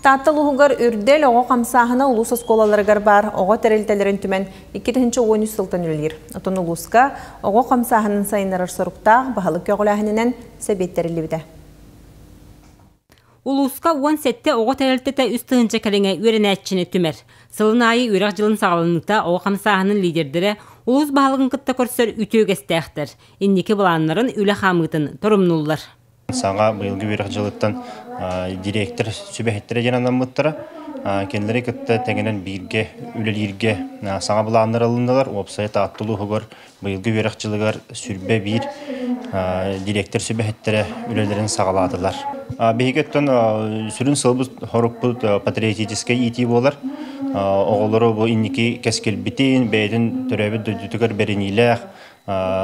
Таатта улууһугар Үрдэл оҕо хамсааһына улуус оскуолаларыгар баар оҕо тэрилтэлэрин түмэн 2013 сылтан үлэлиир. Оттон улууска оҕо хамсааһынын сайыннарар соруктаах баһылык көҕүлээһининэн сэбиэт тэриллибитэ. Улууска 17 оҕо тэрилтэтэ 3 тыһыынча кэриҥэ үөрэнээччини түмэр. Сылын аайы үөрэх дьылын саҕаланыыта оҕо хамсааһынын лидердэрэ улуус баһылыгын кытта көрсөр үтүө үгэстээхтэр. Инники былааннарын, үлэ хаамыытын торумнууллар. Саҥа быйылгы үөрэх дьылыттан директор сүбэһиттэрэ диэн анаммыттара. Кинилэри кытта тэҥинэн бииргэ үлэлииргэ саҥа былааннар ылыннылар. Уопсайа Таатта улууһугар быйылгы үөрэх дьылыгар 21 директор сүбэһиттэрэ үлэлэрин саҕалаатылар. Биһиги оттон сүрүн сыалбыт хорукпут патриотическай иитии буолар. Оҕолору бу инники кэскилбитин, бэйэтин төрөөбүт дойдутугар бэриниилээх,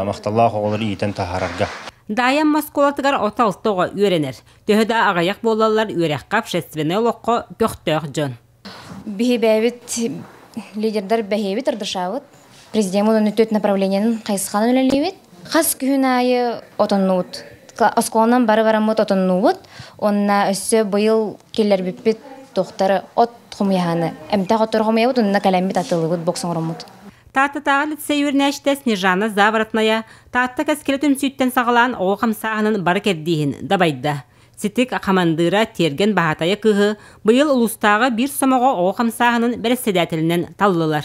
махталлаах оҕолору иитэн таһаарарга. Даайа Амма оскуолатыгар 36 оҕо үөрэнэр. Төһө да аҕыйах буолаллар үөрэххэ, общественнай олоххо көхтөөх дьон. Биһи бэйэбит лидердар бэһиэбит ырдышабыт. Президент уонна төрт направлениенын хайысханан үлэлиибит. Хас күһүн аайы отоннуубут. Оскуоланан бары бараммыт отоннуубут. Онна өссө быйыл киллэрбиппит туохтары от хомуйаһаны. Эмтээх оттору хомуйабыт, онно кэлэммит атылыбыт, бокс оҥороммут. Тааттатааҕы лицей үөрэнээччитэ Снежана Заворотная Таатта кэскилэ түмсүүттэн саҕалаан оҕо хамсааһынын бары кэрдииһин дабайда. Ситик хамандыыра Тиэргэн Баһаатайа кыыһы быйыл улуустааҕы биир сомоҕо оҕо хамсааһынын бэрэссэдээтэлинэн таллылар.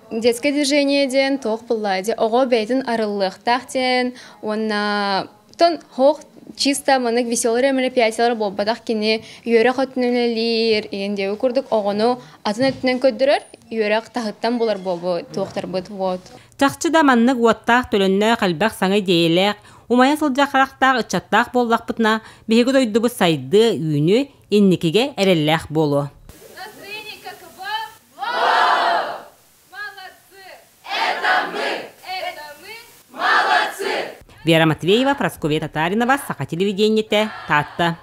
Детское движение диэн туох булла дии оҕо бэйэтин арыллыахтаах диэн уонна тон хоох чисто маннык веселый мероприятиялар буолбатах кини үөрэх өттүнэн үлэлиир иэн диэби курдук оҕону атын өттүнэн көрдөрөр үөрэх таһыттан булар буолбу туохтарбыт вот. Чахчы да маннык уоттаах төлөннөөх элбэх саҥа идиэйэлээх, умайа сылдьар харахтаах ыччаттаах буоллахпытына, биһиги дойдубут сайдыа, үүнүө, инникигэ эрэллээх буолуо. Настроение каково? Вау! Молодцы! Это мы! Это мы! Молодцы! Вера Матвеева, Прасковья Татаринова, Саха телевидениетэ, Таатта.